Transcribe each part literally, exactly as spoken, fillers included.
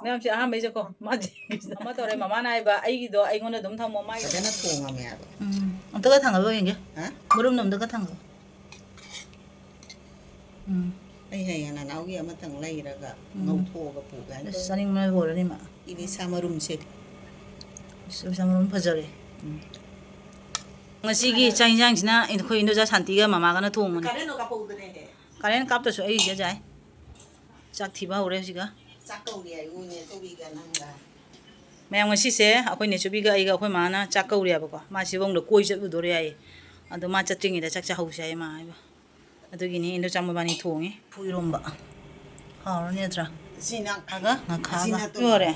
ꯃꯌꯥꯝꯁꯦ ꯑꯍꯥꯟꯕꯩꯁꯦꯀꯣ, ꯃꯥꯗꯤ ꯑꯃ ꯇꯧꯔꯦ, ꯃꯃꯥꯅ ꯍꯥꯏꯕ, "ꯑꯩꯒꯤꯗꯣ ꯑꯩꯉꯣꯟꯗ ꯑꯗꯨꯝ ꯊꯝꯃꯣ, ꯃꯥꯒꯤ"꯫ ꯐꯖꯅ ꯊꯣꯡꯉꯝꯃꯦ ꯍꯥꯏꯕ꯫ ꯎꯝ, ꯑꯝꯇꯒ ꯊꯥꯡꯒꯠꯂꯣ ꯌꯦꯡꯒꯦ꯫ ꯍꯥ? ꯃꯔꯨꯝꯗꯣ ꯑꯝꯇꯒ ꯊꯥꯡꯒꯠꯂꯣ꯫ ꯎꯝ꯫ ꯑꯩ ꯍꯌꯦꯡ ꯅꯅꯥꯎꯒꯤ ꯑꯃꯇꯪ ꯂꯩꯔꯒ ꯎꯝ꯫ ꯉꯧꯊꯣꯛꯑꯒ ꯄꯨꯒꯦ ꯍꯥꯏꯅ ꯑꯁ, ꯇꯧꯕ꯫ ꯆꯥꯅꯤꯡꯕꯅ ꯂꯣꯏꯔꯅꯤ ꯃꯥ꯫ ꯏꯂꯤꯁꯥ ꯃꯔꯨꯝꯁꯦ꯫ ꯑꯁ, ꯏꯂꯤꯁꯥ ꯃꯔꯨꯝ ꯐꯖꯔꯦ꯫ ꯎꯝ꯫ ꯉꯁꯤꯒꯤ ꯆꯥꯛ ꯏꯟꯁꯥꯡꯁꯤꯅ ꯑꯩꯈꯣꯏ ꯏꯟꯗꯣꯆꯥ ꯁꯥꯟꯇꯤꯒ ꯃꯃꯥꯒꯅ ꯊꯣꯡꯕꯅꯤ꯫ ꯀꯥꯔꯦꯟꯗꯣ ꯀꯥꯞꯍꯧꯗꯅꯦꯍꯦ꯫ ꯀꯥꯔꯦꯟ ꯀꯥꯞꯇ꯭ꯔꯁꯨ ꯑꯩ ꯁꯤꯗ ꯌꯥꯏ꯫ ꯆꯥꯛ ꯊꯤꯕ ꯍꯧꯔꯦ ꯍꯧꯖꯤꯛꯀ꯫ ꯆꯥꯛ ꯀꯧꯔꯤ ꯍꯥꯏꯌꯨ, ꯅꯦ ꯆꯧꯕꯤꯒ ꯅꯪꯒ꯫ ꯃꯌꯥꯝ, ꯉꯁꯤꯁꯦ ꯑꯩꯈꯣꯏ ꯅꯦꯆꯨꯕꯤꯒ ꯑꯩꯒ ꯑꯩꯈꯣꯏ ꯃꯥꯅ ꯆꯥꯛ ꯀꯧꯔꯤꯑꯕꯀꯣ꯫ ꯃꯥ ꯁꯤꯂꯣꯡꯗ ꯀꯣꯏ ꯆꯠꯂꯨꯗꯣꯔꯦ ꯍꯥꯏꯌꯦ꯫ ꯑꯗꯣ ꯃꯥ ꯆꯠꯇ꯭ꯔꯤꯉꯩꯗ ꯆꯥꯛ ꯆꯥꯍꯧꯁꯦ ꯍꯥꯏꯌꯦ ꯃꯥ ꯍꯥꯏꯕ꯫ ꯑꯗꯨꯒꯤꯅꯤ ꯏꯟꯗꯣꯆꯥ ꯃꯕꯥꯅꯤ ꯊꯣꯡꯉꯤ꯫ ꯂꯐꯨ ꯏꯔꯣꯝꯕ꯫ ꯍꯥꯎꯔꯅꯤ ꯅꯠꯇ꯭ꯔꯥ? ꯁꯤꯅ ꯉꯥꯈꯥꯒ ꯉꯥꯈꯥꯒ꯫ ꯁꯤꯅ ꯂꯣꯏꯔꯦ꯫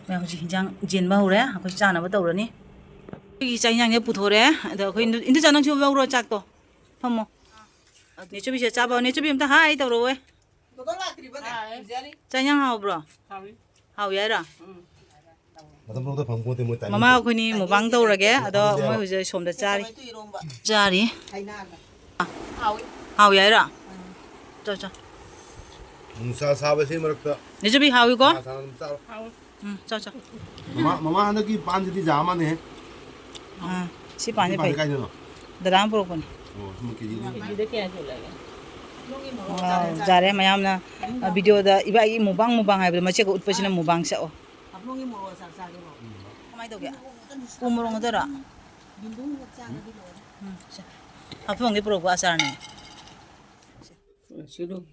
ꯃꯌꯥꯝ ꯍꯧꯖꯤꯛ ꯍꯤꯟꯖꯥꯡ ꯌꯦꯟꯕ ꯍꯧꯔꯦ꯫ ꯑꯩꯈꯣꯏ ꯆꯥꯅꯕ ꯇꯧꯔꯅꯤ꯫ ꯑꯩꯈꯣꯏꯒꯤ ꯆꯥꯛ ꯍꯤꯟꯖꯥꯡꯁꯦ ꯄꯨꯊꯣꯔꯦ꯫ ꯑꯗꯣ ꯑꯩꯈꯣꯏ ꯏꯟꯗꯨ-, ꯏꯟꯗꯣꯆꯥ ꯅꯪꯁꯨ ꯂꯧꯔꯣ ꯆꯥꯛꯇꯣ꯫ ꯐꯝꯃꯣ꯫ ꯅꯦꯆꯨꯕꯤꯁꯦ ꯆꯥꯕ, ꯅꯦꯆꯨꯕꯤ ꯑꯝꯇ ꯍꯥꯏ ꯇꯧꯔꯛꯑꯣ꯫ ꯆꯥꯛ ꯏꯟꯖꯥꯡ ꯍꯥꯎꯕ꯭ꯔꯣ? ꯍꯥꯎꯏ꯫ ꯍꯥꯎꯏ ꯍꯥꯏꯔꯣ? ꯎꯝ꯫ ꯃꯇꯝ ꯂꯧꯗ ꯐꯪꯄꯣꯟꯇꯦ ꯃꯣꯏ ꯇꯥꯏꯃꯤꯡꯁꯦ꯫ ꯃꯃꯥ ꯑꯩꯈꯣꯏꯅꯤ ꯃꯨꯛꯕꯥꯡ ꯇꯧꯔꯒꯦ, ꯑꯗꯣ ꯈꯪꯗꯦꯕ꯫ ꯃꯣꯏ ꯍꯧꯖꯤꯛ ꯁꯣꯝꯗ ꯆꯥꯔꯤ꯫ ꯆꯥꯔꯤ꯫ ꯍꯥꯎꯏ꯫ ꯍꯥꯎꯏ ꯍꯥꯏꯔꯣ? ꯎꯝ꯫ ꯆꯥꯎ, ꯆꯥꯎ꯫ ꯅꯨꯡꯁꯥ ꯁꯥꯕꯁꯤ ꯃꯔꯛꯇ ꯅꯦꯆꯨꯕꯤ ꯍꯥꯎꯏꯀꯣ? ꯁꯥ ꯁꯥꯅ ꯑꯗꯨꯝ ꯆꯥꯔꯣ꯫ ꯍꯥꯎꯏ꯫ ꯎꯝ, ꯆꯥꯎ, ꯆꯥꯎ꯫ ꯃꯃꯥ, ꯃꯃꯥ ꯍꯟꯗꯛꯀꯤ ꯄꯥꯟꯁꯤꯗꯤ ꯖꯥ ꯃꯥꯟꯅꯦ꯫ ꯑꯥ, ꯁꯤ ꯄꯥꯟꯁꯦ ꯁꯤ ꯄꯥꯟꯁꯦ ꯐꯩ꯫ ꯀꯥꯏꯗꯅꯣ? ꯗꯗꯥꯅ ꯄꯨꯔꯛꯄꯅꯤ꯫ ꯑꯣ, ꯁꯤꯃ ꯀꯦꯖꯤ ꯑꯅꯤ꯫ ꯀꯦꯖꯤꯗ ꯀꯌꯥ ꯌꯣꯜꯂꯒꯦ? ꯋꯥꯎ, ꯖꯥꯔꯦ ꯃꯌꯥꯝꯅ, ꯑ, ꯚꯤꯗꯤꯑꯣꯗ ꯏꯕꯥꯒꯤ ꯃꯨꯛꯕꯥꯡ, ꯃꯨꯛꯕꯥꯡ ꯍꯥꯏꯕꯗꯣ ꯃꯆꯦꯒ ꯎꯠꯄꯁꯤꯅ ꯃꯨꯛꯕꯥꯡ ꯆꯥꯛꯑꯣ꯫ ꯍꯥꯐꯂꯣꯡꯒꯤ ꯃꯣꯔꯣꯛ ꯑꯆꯥꯔ ꯆꯥꯒꯦꯔꯣ? ꯀꯃꯥꯏꯅ ꯇꯧꯒꯦ? ꯎ ꯃꯣꯔꯣꯛ ꯑꯗꯨꯔꯣ? ꯕꯤꯟꯗꯨ ꯍꯦꯛ ꯆꯥꯔꯗꯤ ꯂꯣꯏꯔꯦ꯫ ꯎꯝ, ꯁꯦ꯫ ꯍꯥꯐꯂꯣꯡꯗꯒꯤ ꯄꯨꯔꯛꯄ ꯑꯆꯥꯔꯅꯦ꯫ ꯁꯤꯗꯨ꯫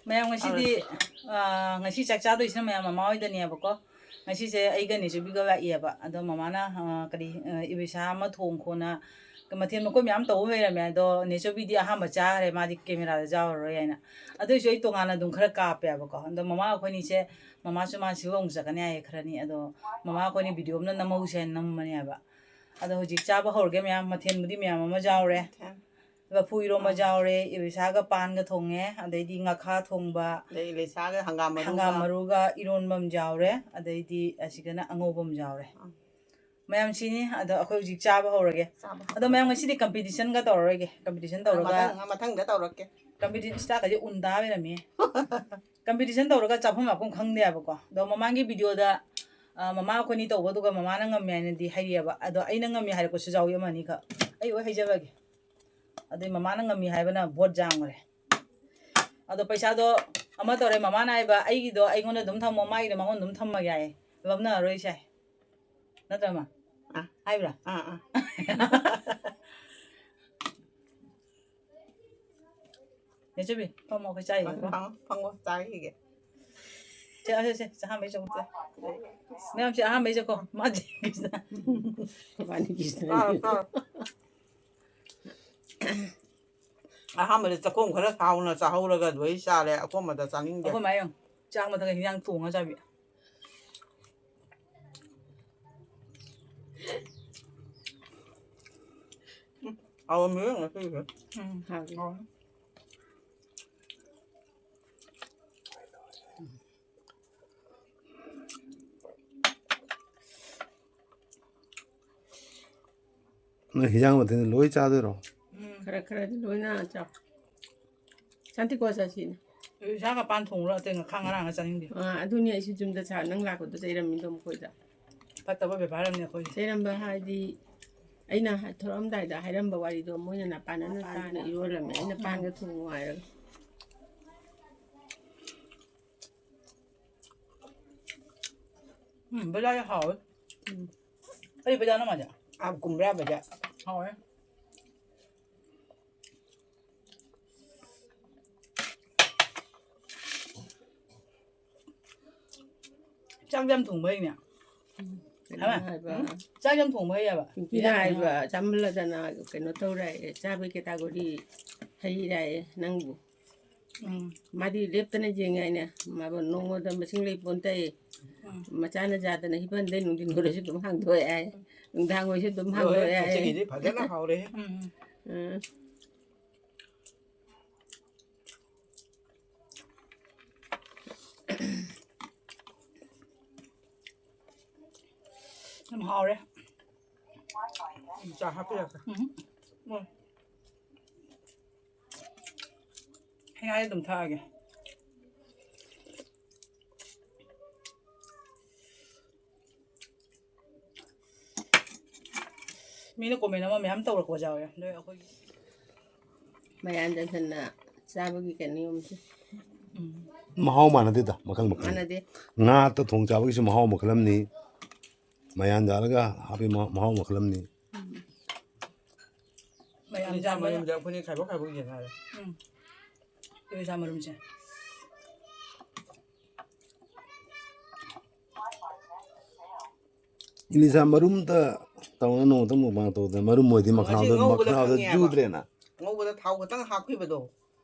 ꯃꯌꯥꯝ ꯉꯁꯤꯗꯤ, ꯐꯔꯁꯦ꯫ ꯑꯥ, ꯉꯁꯤ ꯆꯥꯛ ꯆꯥꯗꯣꯏꯁꯤꯅ ꯃꯌꯥꯝ ꯃꯃꯥ ꯍꯣꯏꯗꯅꯦꯕꯀꯣ꯫ ꯉꯁꯤꯁꯦ ꯑꯩꯒ ꯅꯦꯆꯨꯕꯤꯒ ꯂꯥꯛꯏꯑꯕ꯫ ꯑꯗꯣ ꯃꯃꯥꯅ, ꯑꯥ, ꯀꯔꯤ, ꯑꯥ, ꯏꯕꯤꯁꯥ ꯑꯃ ꯊꯣꯡ ꯈꯣꯠꯅ ꯃꯊꯦꯜ ꯃꯀꯣꯏ ꯃꯌꯥꯝ ꯇꯧꯕ ꯂꯩꯔꯝꯃꯦ꯫ ꯑꯗꯣ ꯅꯦꯆꯨꯕꯤꯗꯤ ꯑꯍꯥꯟꯕ ꯆꯥꯈ꯭ꯔꯦ, ꯃꯥꯗꯤ ꯀꯦꯃꯦꯔꯥꯗ ꯌꯥꯎꯔꯔꯣꯏ ꯍꯥꯏꯅ꯫ ꯑꯗꯨꯏꯁꯨ ꯑꯩ ꯇꯣꯉꯥꯟꯅ ꯑꯗꯨꯝ ꯈꯔ ꯀꯥꯞꯄꯦꯕꯀꯣ꯫ ꯑꯗꯣ ꯃꯃꯥ ꯑꯩꯈꯣꯏꯅꯤꯁꯦ, ꯃꯃꯥꯁꯨ ꯃꯥ ꯁꯤꯂꯣꯡ ꯆꯠꯀꯅꯤ ꯍꯥꯏꯌꯦ ꯈꯔꯅꯤ꯫ ꯑꯗꯣ ꯃꯃꯥ ꯑꯩꯈꯣꯏꯅꯤ ꯚꯤꯗꯤꯑꯣ ꯑꯃ ꯅꯝꯍꯧꯁꯦ ꯍꯥꯏꯅ ꯅꯝꯕꯅꯦꯕ꯫ ꯑꯗꯣ ꯍꯧꯖꯤꯛ ꯆꯥꯕ ꯍꯧꯔꯒꯦ ꯃꯌꯥꯝ꯫ ꯃꯊꯦꯜꯕꯨꯗꯤ ꯃꯌꯥꯝ ꯑꯃ ꯌꯥꯎꯔꯦ꯫ ꯃꯊꯦꯜ꯫ ꯂꯐꯨ ꯏꯔꯣꯝꯕ ꯑꯥ꯫ ꯌꯥꯎꯔꯦ, ꯏꯕꯤꯁꯥꯒ ꯄꯥꯟꯒ ꯊꯣꯡꯉꯦ, ꯑꯗꯩꯗꯤ ꯉꯥꯈꯥ ꯊꯣꯡꯕ, ꯑꯗꯩ ꯏꯂꯤꯁꯥꯒ ꯍꯪꯒꯥꯝ ꯃꯔꯨꯒ꯫ ꯍꯪꯒꯥꯝ ꯃꯔꯨꯒ ꯏꯔꯣꯟꯕ ꯑꯃ ꯌꯥꯎꯔꯦ, ꯑꯗꯩꯗꯤ ꯑꯁꯤꯒꯅ ꯑꯉꯧꯕ ꯑꯃ ꯌꯥꯎꯔꯦ꯫ ꯑꯥ꯫ ꯃꯌꯥꯝ ꯁꯤꯅꯤ꯫ ꯑꯗꯣ ꯑꯩꯈꯣꯏ ꯍꯧꯖꯤꯛ ꯆꯥꯕ ꯍꯧꯔꯒꯦ꯫ ꯆꯥꯕ ꯑꯗꯣ ꯃꯌꯥꯝ ꯉꯁꯤꯗꯤ ꯀꯝꯄꯤꯇꯤꯁꯟꯒ ꯇꯧꯔꯔꯣꯏꯒꯦ꯫ ꯀꯝꯄꯤꯇꯤꯁꯟ ꯇꯧꯔꯒ ꯃꯊꯪ, ꯃꯊꯪꯗ ꯇꯧꯔꯛꯀꯦ꯫ ꯀꯝꯄꯤꯇꯤꯁꯟ ꯁꯤꯇꯥꯛꯀꯁꯦ ꯎꯟ ꯇꯥ ꯂꯩꯔꯝꯃꯤ꯫ ꯀꯝꯄꯤꯇꯤꯁꯟ ꯇꯧꯔꯒ ꯆꯥꯐꯝ ꯂꯥꯛꯐꯝ ꯈꯪꯗꯦ ꯍꯥꯏꯕꯀꯣ꯫ ꯑꯗꯣ ꯃꯃꯥꯡꯒꯤ ꯚꯤꯗꯤꯑꯣꯗ, ꯑ, ꯃꯃꯥ ꯑꯩꯈꯣꯏꯅꯤ ꯇꯧꯕ, ꯑꯗꯨꯒ ꯃꯃꯥꯅ ꯉꯝꯃꯦ ꯍꯥꯏꯅꯗꯤ ꯍꯥꯏꯔꯛꯑꯦꯕ꯫ ꯑꯗꯣ ꯑꯩꯅ ꯉꯝꯃꯦ ꯍꯥꯏꯔꯛꯄꯁꯨ ꯌꯥꯎꯏ, ꯑꯃ ꯑꯅꯤꯈꯛ꯫ ꯑꯩ ꯂꯣꯏ ꯍꯩꯖꯕꯒꯦ꯫ ꯑꯗꯩ ꯃꯃꯥꯅ ꯉꯝꯃꯤ ꯍꯥꯏꯕꯅ ꯚꯣꯠ ꯌꯥꯝꯈ꯭ꯔꯦ꯫ ꯑꯗꯣ ꯄꯩꯁꯥꯗꯣ ꯑꯃ ꯇꯧꯔꯦ, ꯃꯃꯥꯅ ꯍꯥꯏꯕ, "ꯑꯩꯒꯤꯗꯣ ꯑꯩꯉꯣꯟꯗ ꯑꯗꯨꯝ ꯊꯝꯃꯣ, ꯃꯥꯒꯤꯗꯣ ꯃꯉꯣꯟꯗ ꯑꯗꯨꯝ ꯊꯝꯃꯒꯦ" ꯍꯥꯏꯌꯦ꯫ ꯂꯧꯅꯔꯔꯣꯏꯁꯦ ꯍꯥꯏ꯫ ꯅꯠꯇ꯭ꯔ, ꯃꯥ? ꯑꯥ꯫ ꯍꯥꯏꯕ꯭ꯔꯥ? ꯑꯥ, ꯑꯥ꯫ ꯅꯦꯆꯨꯕꯤ, ꯐꯝꯃꯣ, ꯑꯩꯈꯣꯏ ꯆꯥꯔꯤꯉꯩꯗ꯫ ꯐꯝꯃꯣ, ꯐꯝꯃꯣ, ꯆꯥꯈꯤꯒꯦ꯫ ꯁꯦ, ꯁꯦ, ꯁꯦ, ꯑꯍꯥꯟꯕꯩ ꯆꯪꯉꯛꯇꯦ꯫ ꯃꯌꯥꯝꯁꯦ ꯑꯍꯥꯟꯕꯩ ꯆꯪꯉꯣ꯫ ꯃꯥꯗꯤ ꯀ꯭ꯔꯤꯁꯅ꯫ ꯃꯥꯗꯤ ꯀ꯭ꯔꯤꯁꯅ꯫ ꯆꯥꯔꯣ, ꯆꯥꯔꯣ꯫ ꯑꯍꯥꯟꯕꯗ ꯆꯥꯛꯈꯣꯝ ꯈꯔ ꯍꯥꯎꯅ ꯆꯥꯍꯧꯔꯒ ꯂꯣꯏ ꯆꯥꯔꯦ꯫ ꯑꯀꯣꯟꯕꯗ ꯆꯥꯅꯤꯡꯗꯦ꯫ ꯑꯩꯈꯣꯏ ꯃꯥ ꯌꯦꯡꯉꯨ꯫ ꯆꯥꯛ ꯃꯊꯛꯇ ꯍꯤꯟꯖꯥꯡ ꯊꯣꯡꯉ ꯆꯥꯕꯤ꯫ ꯎꯝ, ꯍꯥꯎꯔꯝꯃꯦ ꯉꯁꯤꯒꯤꯁꯦ꯫ ꯎꯝ, ꯍꯥꯎꯔꯦ꯫ ꯍꯥꯎꯔꯦ꯫ ꯅꯣꯏ ꯍꯤꯟꯖꯥꯡ ꯃꯊꯦꯜ ꯂꯣꯏ ꯆꯥꯗꯣꯏꯔꯣ? ꯎꯝ, ꯈꯔ ꯈꯔꯗꯤ ꯂꯣꯏꯅ ꯆꯥꯎ꯫ ꯁꯥꯟꯇꯤ ꯀꯣ ꯆꯥꯁꯤꯅꯦ꯫ ꯏꯁꯥꯒ ꯄꯥꯟ ꯊꯣꯡꯉꯨꯔ ꯑꯇꯩ ꯉꯈꯥ ꯉꯔꯥꯡꯒ ꯆꯥꯅꯤꯡꯗꯦ꯫ ꯑꯥ, ꯑꯗꯨꯅꯤ ꯑꯩꯁꯨ ꯌꯨꯝꯗ ꯆꯥ-, ꯅꯪ ꯂꯥꯛꯄꯗ ꯆꯩꯔꯝꯃꯤꯗꯣ ꯃꯈꯣꯏꯗ꯫ ꯐꯠꯇꯕ ꯕꯦꯕꯥꯔ ꯑꯃꯅꯤ ꯑꯩꯈꯣꯏ꯫ ꯆꯩꯔꯝꯕ ꯍꯥꯏꯗꯤ ꯑꯩꯅ ꯍꯥ-, ꯊꯣꯛꯂꯛꯑꯝꯗꯥꯏꯗ ꯍꯥꯏꯔꯝꯕ ꯋꯥꯔꯤꯗꯣ ꯃꯣꯏꯅ ꯅꯥꯄꯥꯟꯅꯅ ꯇꯥꯅ ꯏꯔꯣꯜꯂꯝꯃꯦ꯫ ꯑꯩꯅ ꯄꯥꯟꯒ ꯊꯣꯡꯉꯨ ꯍꯥꯏꯔꯒ꯫ ꯎꯝ, ꯕꯖꯥꯔꯗꯤ ꯍꯥꯎꯋꯦ꯫ ꯎꯝ꯫ ꯀꯔꯤ ꯕꯖꯥꯔꯅꯣ ꯃꯥꯗꯤ? ꯑꯥ, ꯀꯨꯝꯕ꯭ꯔꯥ ꯕꯖꯥꯔ꯫ ꯍꯥꯎꯋꯦ꯫ ꯆꯥꯛ ꯌꯥꯝ ꯊꯣꯡꯕ ꯍꯩꯅꯦ꯫ ꯎꯝ, ꯀꯩꯅꯣ ꯍꯥꯏꯕ꯫ ꯎꯝ? ꯆꯥꯛ ꯌꯥꯝ ꯊꯣꯡꯕ ꯍꯩꯌꯦꯕ꯫ ꯄꯤꯡꯀꯤꯅ ꯍꯥꯏꯕ, ꯆꯥꯃꯜꯂꯗꯅ ꯀꯩꯅꯣ ꯇꯧꯔꯦ, ꯆꯥꯕꯒꯤ category ꯍꯩꯔꯦ ꯅꯪꯕꯨ꯫ ꯎꯝ꯫ ꯃꯥꯗꯤ ꯂꯦꯞꯇꯅ ꯌꯦꯡꯉꯦ ꯍꯥꯏꯅꯦ꯫ ꯃꯥꯕꯨ ꯅꯣꯡꯃꯗ ꯃꯁꯤꯡ ꯂꯩ ꯄꯣꯟꯇꯦ꯫ ꯎꯝ꯫ ꯃꯆꯥꯅ ꯌꯥꯗꯅ ꯍꯤꯞꯍꯟꯗꯦ, ꯅꯨꯡꯊꯤꯟ ꯑꯣꯏꯔꯁꯨ ꯑꯗꯨꯝ ꯍꯥꯡꯗꯣꯛꯑꯦ ꯍꯥꯏ꯫ ꯅꯨꯡꯗꯥꯡ ꯑꯣꯏꯔꯁꯨ ꯑꯗꯨꯝ ꯍꯥꯡꯗꯣꯛꯑꯦ ꯍꯥꯏ꯫ ꯉꯁꯤꯒꯤꯗꯤ ꯐꯖꯅ ꯍꯥꯎꯔꯦꯍꯦ꯫ ꯎꯝ, ꯎꯝ꯫ ꯎꯝ꯫ ꯌꯥꯝ ꯍꯥꯎꯔꯦ꯫ ꯆꯥ ꯍꯥꯞꯄꯤꯔꯛꯀꯦ꯫ ꯎꯝ꯫ ꯃꯣꯏ꯫ ꯍꯩꯉꯥꯏ ꯑꯗꯨꯝ ꯊꯛꯑꯒꯦ꯫ ꯃꯤꯅ comment ꯑꯃ ꯃꯌꯥꯝ ꯇꯧꯔꯛꯄ ꯌꯥꯎꯋꯦ꯫ ꯑꯗꯣ ꯑꯩꯈꯣꯏꯒꯤ ꯃꯌꯥꯟ ꯆꯟꯁꯟꯅ ꯆꯥꯕꯒꯤ ꯀꯩꯅꯣ ꯅꯤꯌꯣꯝꯁꯦ꯫ ꯎꯝ꯫ ꯃꯍꯥꯎ ꯃꯥꯟꯅꯗꯦꯗ, ꯃꯈꯜ ꯃꯈꯜ꯫ ꯃꯥꯟꯅꯗꯦ꯫ ꯉꯥ ꯑꯇ ꯊꯣꯡ ꯆꯥꯕꯒꯤꯁꯨ ꯃꯍꯥꯎ ꯃꯈꯜ ꯑꯃꯅꯤ, ꯃꯌꯥꯟ ꯆꯥꯔꯒ ꯍꯥꯞꯄꯒꯤ ꯃꯍꯥꯎ ꯃꯈꯜ ꯑꯃꯅꯤ꯫ ꯎꯝ꯫ ꯃꯌꯥꯟ ꯏꯂꯤꯁꯥ ꯆꯥꯕꯅ ꯃꯔꯨꯝꯁꯦ ꯑꯩꯈꯣꯏꯅ ꯈꯥꯏꯕꯣꯛ ꯈꯥꯏꯕꯣꯛ ꯌꯦꯡꯉꯒ꯫ ꯎꯝ꯫ ꯏꯂꯤꯁꯥ ꯃꯔꯨꯝꯁꯦ꯫ ꯏꯂꯤꯁꯥ ꯃꯔꯨꯝꯇ ꯇꯧꯅ ꯅꯣꯡꯃꯇ mukbang ꯇꯧꯗꯅ, ꯃꯔꯨꯝ ꯑꯣꯏꯗꯤ ꯃꯈꯥꯗ, ꯉꯧꯕꯗ ꯃꯈꯥꯗ ꯈꯪꯉꯦꯕ꯫ ꯖꯨꯗ꯭ꯔꯦꯅ꯫ ꯉꯧꯕꯗ ꯊꯥꯎ ꯈꯛꯇꯪ ꯍꯥꯞꯈꯤꯕꯗꯣ꯫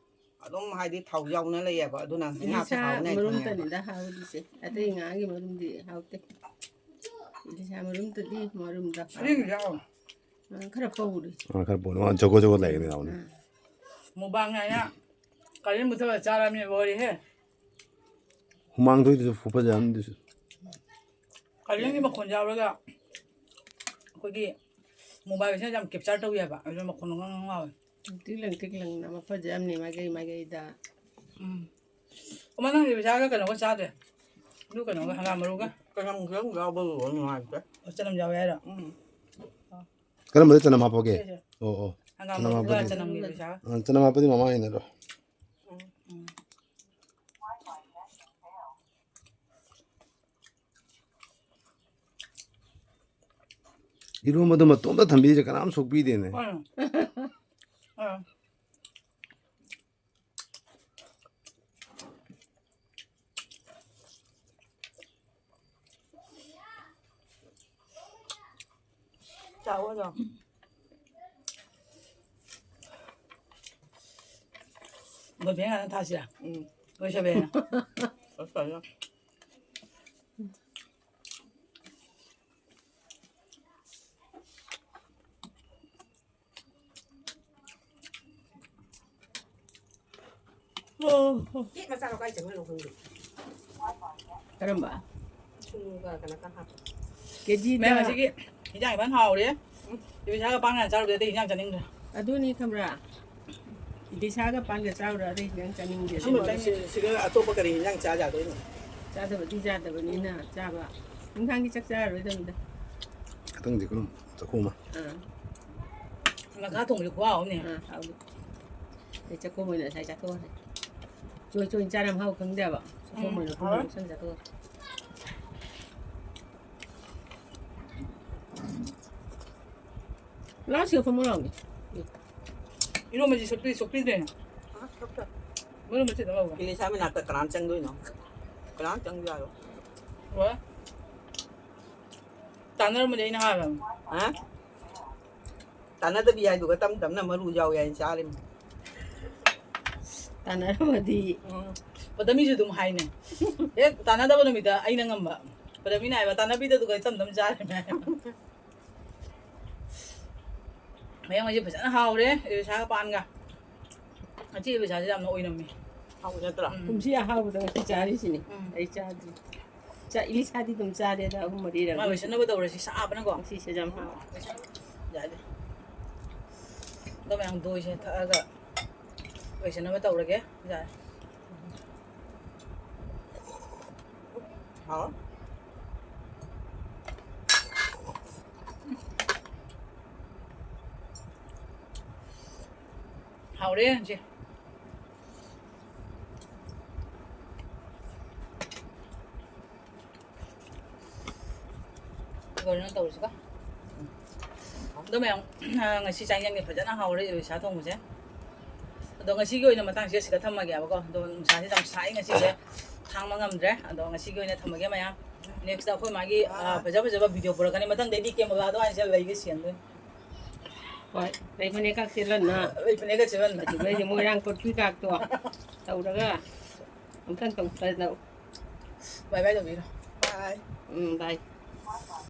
ꯑꯗꯨꯝ ꯍꯥꯏꯗꯤ ꯊꯥꯎ ꯌꯥꯎꯅ ꯂꯩꯌꯦꯕ꯫ ꯑꯗꯨꯅ ꯉꯥꯁꯨ ꯏꯂꯤꯁꯥ ꯍꯥꯎꯅ ꯈꯪꯉꯦꯕ꯫ ꯃꯔꯨꯝꯇꯅꯤꯗ ꯍꯥꯎꯔꯤꯁꯦ꯫ ꯑꯇꯩ ꯉꯥꯒꯤ ꯃꯔꯨꯝꯗꯤ ꯍꯥꯎꯇꯦ꯫ ꯏꯂꯤꯁꯥ ꯃꯔꯨꯝꯇꯗꯤ ꯃꯔꯨꯝꯗ꯫ ꯑꯔꯤꯡꯕ ꯌꯥꯎ꯫ ꯑ, ꯈꯔ ꯄꯧꯔꯤ꯫ ꯑ, ꯈꯔ ꯄꯧꯔꯤ꯫ ꯃꯥ ꯖꯒꯣ ꯖꯒꯣ ꯂꯩꯒꯅꯤ ꯅꯥꯎꯅꯤ꯫ ꯑ꯫ Mukbang ꯍꯥꯏꯅ ꯀꯔꯤ ꯃꯨꯊꯠꯂ ꯆꯥꯔꯕꯅꯦ ꯂꯣꯏꯔꯦꯍꯦ꯫ ꯍꯨꯃꯥꯡ ꯊꯣꯛꯏꯗꯨꯁꯨ ꯐꯨꯐꯖꯕꯅꯤ ꯑꯗꯨꯁꯨ꯫ ꯀꯥꯂꯦꯟꯒꯤ ꯃꯈꯣꯟ ꯌꯥꯎꯔꯒ ꯑꯩꯈꯣꯏꯒꯤ mobileꯁꯤꯅ ꯌꯥꯝ capture ꯇꯧꯋꯦꯕ, ꯑꯗꯨꯅ ꯃꯈꯣꯟ ꯉꯪ ꯉꯪ ꯂꯥꯎꯋꯦ꯫ ꯇꯤꯛꯂꯪ ꯇꯤꯛꯂꯪꯅ ꯃꯐꯖꯕꯅꯤ ꯃꯥꯏꯀꯩ ꯃꯥꯏꯀꯩꯗ꯫ ꯎꯝ꯫ ꯑꯃ ꯅꯪꯒꯤ ꯄꯩꯁꯥꯒ ꯀꯩꯅꯣꯒ ꯆꯥꯗ꯭ꯔꯦ? ꯑꯗꯨ ꯀꯩꯅꯣꯒ ꯍꯪꯒꯥꯝ ꯃꯔꯨꯒ? ꯆꯅꯝ ꯈꯤꯇꯪ ꯌꯥꯎꯕꯗꯨ ꯅꯨꯡꯉꯥꯏꯇꯦ꯫ ꯑꯣ, ꯆꯅꯝ ꯌꯥꯎꯋꯦ ꯍꯥꯏꯔꯣ? ꯎꯝ꯫ ꯀꯔꯝꯕꯗ ꯆꯅꯝ ꯍꯥꯞꯄꯛꯑꯣꯒꯦ? ꯁꯤꯁꯦ꯫ ꯑꯣ, ꯑꯣ꯫ ꯍꯪꯒꯥꯝ ꯆꯅꯝ ꯃꯔꯨꯒ ꯍꯥꯞꯄꯗꯤ, ꯆꯅꯝꯒꯤ ꯄꯩꯁꯥꯒ꯫ ꯑ, ꯆꯅꯝ ꯍꯥꯞꯄꯗꯤ ꯃꯃꯥ ꯍꯩꯅꯔꯣꯏ꯫ ꯎꯝ꯫ ꯏꯔꯣꯝꯕꯗꯣ ꯃꯇꯣꯝꯇ ꯊꯝꯕꯤꯁꯦ ꯀꯅꯥꯝ ꯁꯣꯛꯄꯤꯗꯦꯅꯦ꯫ ꯎꯝ꯫ ꯎꯝ꯫ ꯆꯥꯎꯋꯣ ꯑꯗꯣ꯫ ꯕꯣꯏ ꯐꯦꯟ ꯉꯥꯛꯇ ꯊꯥꯁꯤꯔꯥ? ꯎꯝ꯫ ꯂꯣꯏ ꯁꯣꯏꯕ ꯌꯥꯏꯅ꯫ ꯂꯣꯏ ꯁꯣꯏꯕ ꯌꯥꯏ꯫ ꯀꯦꯛ ꯃꯆꯥꯗꯣ ꯀꯥꯏ ꯆꯪꯉꯤꯅꯣ ꯈꯪꯗꯦ꯫ ꯀꯔꯝꯕ? ꯊꯨꯝꯒ ꯀꯩꯅꯣꯒ ꯍꯥꯞꯄ꯫ ꯀꯦꯖꯤꯗ ꯃꯌꯥꯝ ꯑꯁꯤꯒꯤ ꯏꯟꯖꯥꯡ ꯏꯐꯟ ꯍꯥꯎꯔꯦ꯫ ꯏꯕꯤꯁꯥꯒ ꯄꯥꯟꯒ ꯆꯥꯔꯨꯕꯗꯩ ꯑꯇꯩ ꯏꯟꯖꯥꯡ ꯆꯥꯅꯤꯡꯗ꯭ꯔꯦ꯫ ꯑꯗꯨꯅꯤ ꯈꯪꯕ꯭ꯔꯥ? ꯏꯕꯤꯁꯥꯒ ꯄꯥꯟꯒ ꯆꯥꯔꯨꯔ ꯑꯇꯩ ꯏꯟꯖꯥꯡ ꯆꯥꯅꯤꯡꯗꯦ꯫ ꯁꯤꯒ, ꯁꯤꯒ ꯑꯇꯣꯞꯄ ꯀꯔꯤ ꯏꯟꯖꯥꯡ ꯆꯥ ꯌꯥꯗꯣꯏꯅꯣ? ꯆꯥꯗꯕꯗꯤ ꯌꯥꯗꯕꯅꯤꯅ ꯆꯥꯕ꯫ ꯅꯨꯡꯗꯥꯡꯒꯤ ꯆꯥꯛ ꯆꯥꯔꯔꯣꯏꯗꯕꯅꯤꯗ꯫ ꯈꯇꯪꯗꯤ ꯀꯩꯅꯣ ꯆꯥꯛꯈꯨꯝ ꯑꯃ꯫ ꯑꯥ꯫ ꯉꯥꯈꯥ ꯊꯣꯡꯕꯁꯨ ꯈꯨꯍꯥꯎ ꯑꯃꯅꯦ꯫ ꯑꯥ, ꯍꯥꯎꯅꯤ꯫ ꯑꯩ ꯆꯥꯛꯈꯨꯝ ꯑꯣꯏꯅ ꯉꯁꯥꯏ ꯆꯥꯊꯣꯛꯑꯅꯤ꯫ ꯆꯣꯏ ꯆꯣꯏ ꯆꯥꯔ ꯃꯍꯥꯎ ꯈꯪꯗꯦꯕ꯫ ꯆꯥꯛꯈꯨꯝ ꯎꯝ, ꯑꯣꯏꯅ ꯍꯥꯎꯔꯦ꯫ ꯄꯨꯟꯅ ꯂꯧꯁꯜꯂ ꯆꯥꯊꯣꯛꯑꯅꯤ꯫ ꯂꯥꯛꯑꯣ, ꯁꯤꯗ ꯐꯝꯃꯣ ꯂꯥꯛꯑꯣꯅꯦ꯫ ꯏꯔꯣꯝꯕꯁꯤ ꯁꯣꯛꯄꯤ-, ꯁꯣꯛꯄꯤꯗ꯭ꯔꯦꯅꯦ꯫ ꯃꯔꯨ ꯃꯆꯦꯠ ꯑꯃ ꯂꯧꯔꯣ꯫ ꯏꯂꯤꯁꯥ ꯃꯅꯥꯛꯇ ꯀꯅꯥꯝ ꯆꯪꯗꯣꯏꯅꯣ? ꯀꯅꯥꯝ ꯆꯪꯕ ꯌꯥꯔꯣꯏ꯫ ꯍꯣꯏ꯫ ꯇꯥꯟꯅꯔꯝꯃꯗꯤ ꯑꯩꯅ ꯍꯥꯜꯂꯝꯅꯤ꯫ ꯍꯥ? ꯇꯥꯟꯅꯗꯕꯤ ꯍꯥꯏꯗꯨꯒ ꯇꯞ ꯇꯞꯅ ꯃꯔꯨ ꯌꯥꯎꯏ ꯍꯥꯏꯅ ꯆꯥꯔꯤꯃꯤ꯫ ꯇꯥꯟꯅꯔꯝꯃꯗꯤ꯫ ꯎꯝ꯫ ꯄꯗꯃꯤꯁꯨ ꯑꯗꯨꯝ ꯍꯥꯏꯅꯦ꯫ ꯍꯦꯛ ꯇꯥꯟꯅꯗꯕ ꯅꯨꯃꯤꯠꯇ ꯑꯩꯅ ꯉꯝꯕ꯫ ꯄꯗꯃꯤꯅ ꯍꯥꯏꯕ, "ꯇꯥꯟꯅꯕꯤꯗ ꯑꯗꯨꯒ ꯇꯞ ꯇꯞ ꯆꯥꯔꯤꯃꯤ" ꯍꯥꯏꯕ꯫ ꯃꯌꯥꯡ ꯃꯩꯁꯦ ꯐꯖꯅ ꯍꯥꯎꯔꯦ, ꯏꯕꯤꯁꯥꯒ ꯄꯥꯟꯒ꯫ ꯉꯁꯤ ꯏꯕꯤꯁꯥꯁꯦ ꯌꯥꯝꯅ ꯑꯣꯏꯅꯝꯃꯤ꯫ ꯍꯥꯎꯕ ꯅꯠꯇ꯭ꯔꯣ? ꯎꯝ꯫ ꯀꯨꯝꯁꯤ ꯑꯍꯥꯎꯕꯗ ꯉꯁꯤ ꯆꯥꯔꯤꯁꯤꯅꯤ꯫ ꯎꯝ꯫ ꯑꯩ ꯆꯥꯗ꯭ꯔꯤ꯫ ꯆꯥ-, ꯏꯂꯤꯁꯥꯗꯤ ꯑꯗꯨꯝ ꯆꯥꯔꯦꯗ, ꯑꯍꯨꯝ ꯃꯔꯤꯔꯛ꯫ ꯃꯥ ꯂꯣꯏꯁꯟꯅꯕ ꯇꯧꯔꯁꯤ, ꯁꯥꯕꯅꯀꯣ꯫ ꯉꯁꯤꯁꯦ ꯌꯥꯝ ꯍꯥꯎꯋꯦ꯫ ꯌꯥꯗꯦ꯫ ꯑꯗꯣ ꯃꯌꯥꯝ ꯗꯣꯏꯁꯦ ꯊꯛꯑꯒ ꯂꯣꯏꯁꯟꯅꯕ ꯇꯧꯔꯒꯦ꯫ ꯌꯥꯔꯦ꯫ ꯍꯥꯎ꯫ ꯍꯥꯎꯔꯦ ꯍꯧꯖꯤꯛ꯫ ꯂꯣꯏꯅ ꯇꯧꯔꯁꯤꯀꯣ꯫ ꯑꯗꯣ ꯃꯌꯥꯝ, ꯉꯁꯤ ꯆꯥꯛ ꯏꯟꯖꯥꯡꯗꯤ ꯐꯖꯅ ꯍꯥꯎꯔꯦ, ꯏꯕꯤꯁꯥ ꯊꯣꯡꯕꯁꯦ꯫ ꯑꯗꯣ ꯉꯁꯤꯒꯤ ꯑꯣꯏꯅ ꯃꯇꯥꯡꯁꯤꯗ ꯁꯤꯗ ꯊꯝꯃꯒꯦꯕꯀꯣ꯫ ꯑꯗꯣ ꯅꯨꯡꯁꯥꯁꯦ ꯌꯥꯝ ꯁꯥꯏ ꯉꯁꯤꯁꯦ, ꯈꯥꯡꯕ ꯉꯝꯗ꯭ꯔꯦ꯫ ꯑꯗꯣ ꯉꯁꯤꯒꯤ ꯑꯣꯏꯅ ꯊꯝꯃꯒꯦ ꯃꯌꯥꯝ꯫ Next ꯑꯩꯈꯣꯏ ꯃꯥꯒꯤ, ꯑ, ꯐꯖ ꯐꯖꯕ video ꯄꯨꯔꯛꯀꯅꯤ꯫ ꯃꯊꯪꯗꯩꯗꯤ camera ꯗꯣ ꯍꯥꯏꯅ ꯂꯩꯒꯦ ꯁꯦꯝꯗꯣꯏꯅꯤ꯫ ꯍꯣꯏ, ꯂꯩ ꯐꯅꯦꯛ ꯀꯥꯛ ꯁꯦꯠꯍꯟꯅ꯫ ꯂꯩ ꯐꯅꯦꯛꯀ ꯁꯦꯠꯍꯟꯅ꯫ ꯑꯗꯨꯒ ꯑꯩꯁꯦ ꯃꯣꯏꯔꯥꯡ ꯀꯣꯠꯄꯤ ꯀꯥꯛꯇꯣ ꯇꯧꯔꯒ ꯑꯃꯨꯛꯇꯪ ꯇꯧꯊꯗꯅ꯫ Bye bye ꯇꯧꯕꯤꯔꯣ꯫ Bye꯫ ꯎꯝ, bye꯫